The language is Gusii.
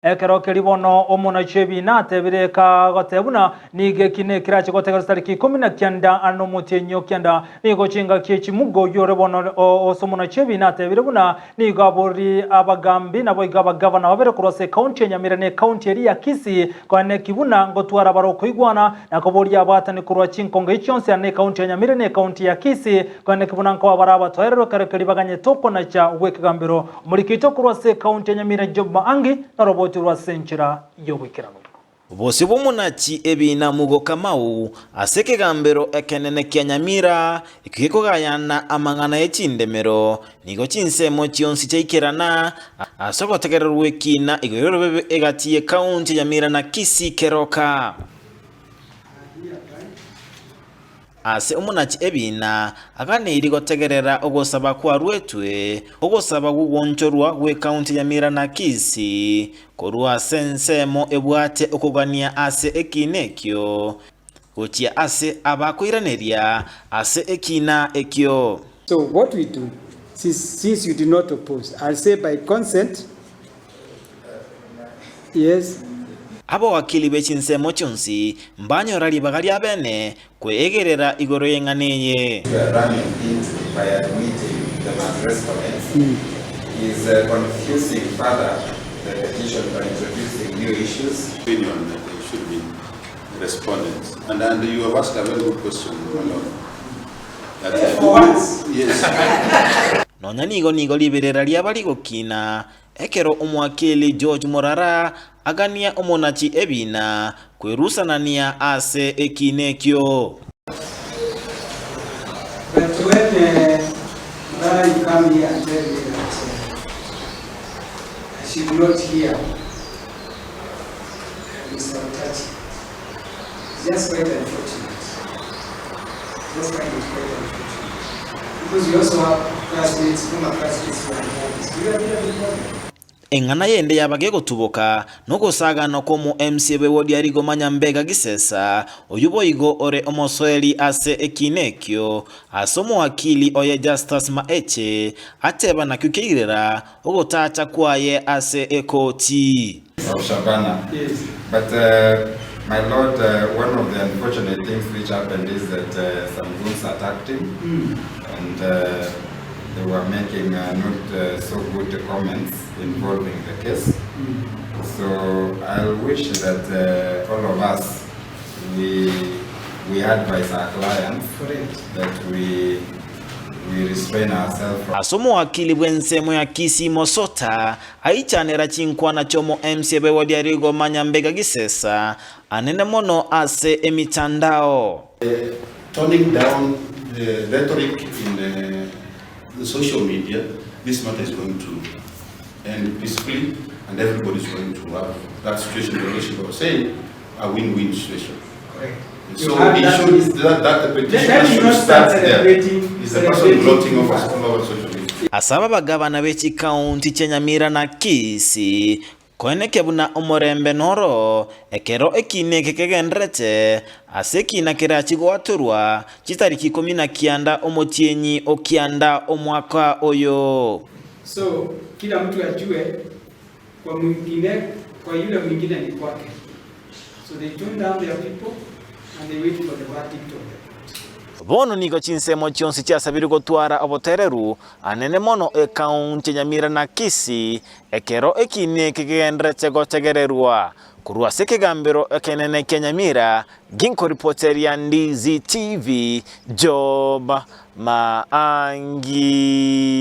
Ekero keria bono omonachi ebiina atebire kagoteba buna nigo eki nekerache gotegerwa chitariki ikomi na kianda ande nomotienyi o kianda. Nigo chingaki echi Mugo oyio ore bono ase omonachi ebiina atebire buna nigo abori abagambi naboigo abagavana babere korwa ase ekaunti ya Nyamira na ekaunti eria ya Kisii koeneki buna ngotwara bare okoigwana na koboria abaatani korwa chinkongo echi chionsi ande ekaunti ya Nyamira na ekaunti ya Kisii koeneki buna nkoba bare abatoererwa ekero keria baganyete okonacha gw'ekegambero Omoriki oito korwa ase ekaunti ya Nyamira Job Maangi naroboti rwa ase enchera y'oboikeranu. Bosio bw'omonachi ebiina Mugo Kamau ase ekegambero ekenene kia Nyamira ekio gekogayana amang'ana ye chindemero nigo chinsemo chionsi chiaikerana ase ogotegererwa ekiina igoro y'orobebe egati y'ekaunti ya Nyamira na Kisii Keroka. Ase omonachi ebiina aganeirie gotegerera ogosaba kwaruetwe, ogosaba gw'ogwonchorwa gw'ekaunti ya Nyamira na Kisii korwa ase ensemo ebwate okogania ase ekiina ekio gochia ase abakoiraneria ase ekiina ekio. So what we do, since, since you did not oppose, I'll say by consent, Yes. Abowakili be chinsemo chionsi mbanyora ribaga ria bene kweegerera igoro y'eng'ana eye. We are running into by admitting them as respondents is confusing further the petition by introducing new issues. Opinion that they should be respondents. And, and you have asked a very good question, my lord. That, uh, For once. Yes. Nonya nigo nigo riberera riaba rigokina, Ekero omwakeli George Morara agania omonachi ebiina kwerusanania ase ekiina ekio. But when Morara you come here and tell me that I should not hear Mr. Otachi, it's just quite unfortunate. Just find it quite unfortunate. Because we also have classmates, former classmates who are here. Do you agree with that? Eng'ana yende yaba gegotuboka nogosagana kw'omo MCA bw'ewodi ya Rigoma Nyambega Gisesa, oyio boigo ore omosoeri ase ekiina ekio, ase omowakili oye Justus Maeche, ateba nakio keirera ogotacha kwaye ase ekoti. Of Shabana. Yes. But uh, my lord, uh, one of the unfortunate things which happened is that uh, some goons attacked him mm. and uh, they were making uh, not uh, so good comments involving the case. Mm. So I wish that uh, all of us, we, we advise our clients Correct. that we, we restrain ourselves from Ase omowakili bw'ensemo ya Kisii Mosota Aichanera chinkwana chi'omo-MC bw'ewodi ya Rigoma Nyambega Gisesa anene mono ase emitandao. Toning down the rhetoric in the social media, this matter is going to end peacefully and everybody is going to have that situation your lordship was saying, a win-win situation. Correct. So he should, that, that the petitioner should start there. Is the person gloating over all over social media. Ase aba bagabana be chikaunti chia Nyamira na Kisii koenekia buna omorembe noro ekero ekiina eke kegenderete ase ekiina kerachie goatorwa chitariki ikomi na kianda omotienyi o kianda omwaka oyo. So kila mtu ajue kwa mwingine, kwa yule mwingine ni kwake. So they tone down their people and they wait for the verdict of the court. Bono nigo chinsemo chionsi chiasabirwe gotwara obotereru anene mono ekaunti ya Nyamira na Kisii ekero ekiina eke kegenderete gotegererwa. Korwa ase ekegambero ekenene kia Nyamira, ginkoripoteria Ndizi TV, Job Maangi.